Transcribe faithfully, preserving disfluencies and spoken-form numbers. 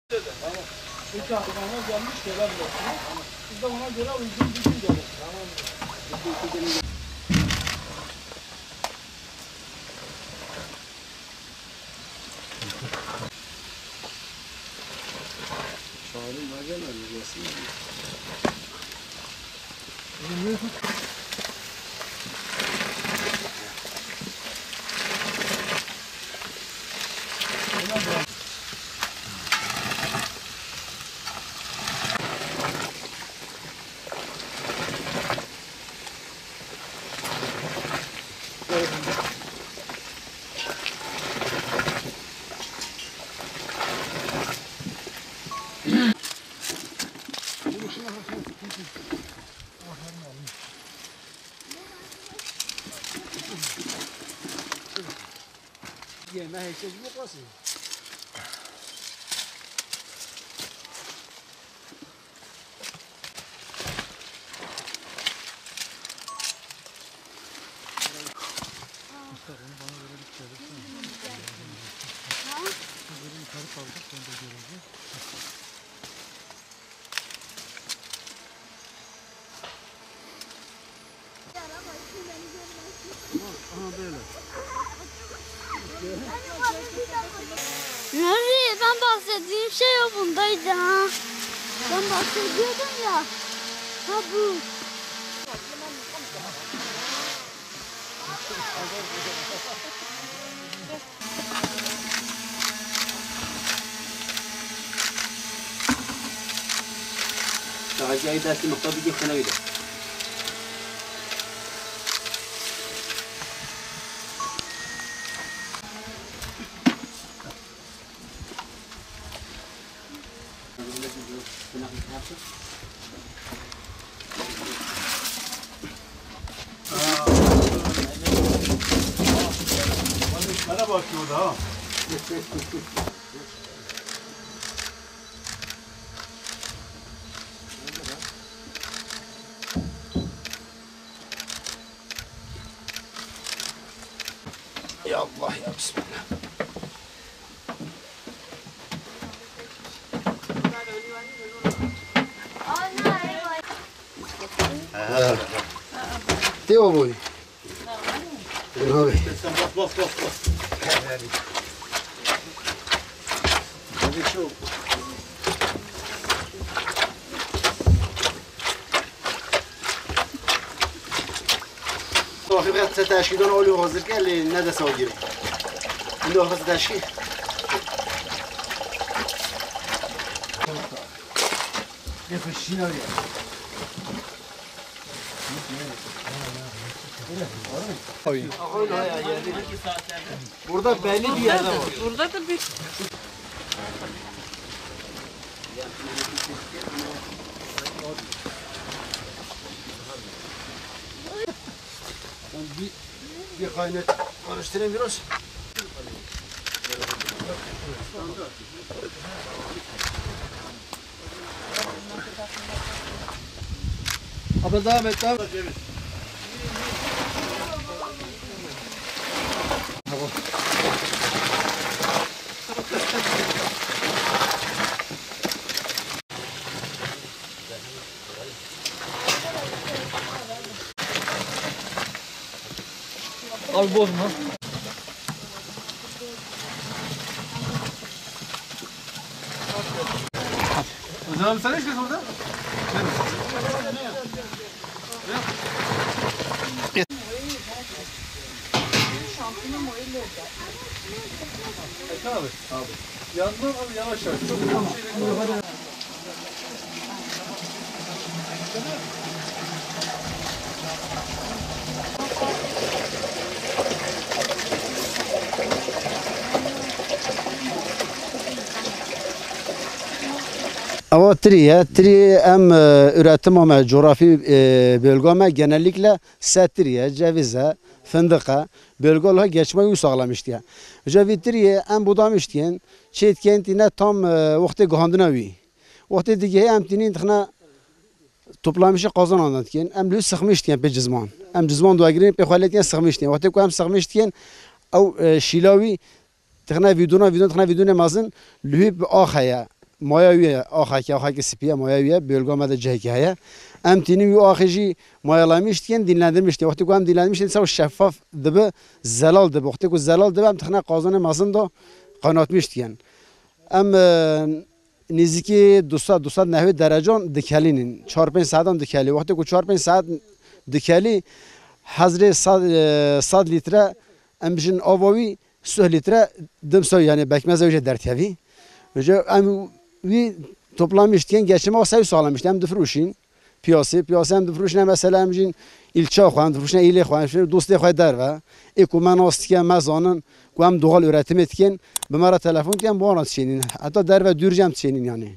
Peki, hayvana gelmiş, gelen bakıyor. Biz de ona göre uygun bir gün gelir. Çağırın, var gelmedi, gelsin. Yeme heykel yok nasıl? Aha, böyle. Nuri, ben bahsettiğim şey o bundaydı ha. Ben bahsediyordum ya. Ha, bu. Daha cayı dersi nokta bir gün kına gider. Merhaba, Kiyoda. Ya Allah, ya Bismillah. Tê o boy. Abi. Sen bas, bas, bas, bas. Hadi şu. Axir qet se teşkî don olî hazir ke lê ne desa girê. Indi axir se teşkî. Oy. Burada belli bir yerde var. Burada da bir Ben bir, bir kaynak karıştırayım biraz. Abi devam et, devam et. Tamam. Al, bozma. Hocam sen ne istiyorsun orada? Erkan abi. Abi. Yandan al, yavaş yavaş. Çok hızlı bir şeyle. Ewa tirî ye. Tirî em, e, üretima me, coğrafi, e, bölge me genellikle se tirî ye, ceviz e, fındık e. Bölge olarak geçmeyi sağlamıştı ya. Ji vî tirî em budamiştiyen, çêtkentî ne tam, e, wextê guhandina wî. Wextê digihê em tînin dixine toplamişê qazanan dikin. Em li wî sixmiş dikin pê cizman. Em cizman dua girin pê xwe lê dikin sixmiş dikin. Wextê ku em sixmiş dikin, ew, e, şîla wî dixine vîdona, vîdon dixine vîdonê mezin, li wî bi ax heye. Maya wî ye, axekî, axekî spî ye, maya wî ye, bölga me de cihekî heye. Em tînin wî axê jî mayalamîş dikin, dinlendirmiş dikin. Wextê ku em dinlendirmiş dikin, çaw şeffaf dibe, zelal dibe. Wextê ku zelal dibe, em dixine qazanê mezin de qanatmîş dikin. Em, e, nêzîkî du sed, du sed nehwê derecan dikelînin. Çar pênc saetan dikelî. Wextê ku çar pênc saet dikelî, hezrê sed, e, sed lître em bijin ava wî, sih lître dimsa, yanî bekmeza wî jê derkevî. Ji em wî toplamîş dikin, geçime xwe sewî saxlamîş dikin. Em difirûşîn piyasê, piyasê em difirûşîne, mesela em jîn îlça xwe, em difirûşîne îlê xwe, em difirûşîne dostê xwe derve. Ê ku me nas dike, me zanin ku em doğal üretimê dikin, bi me re telefon dikin, em bi wan re diçênîn. Heta derve dûr jî em diçênîn yanî.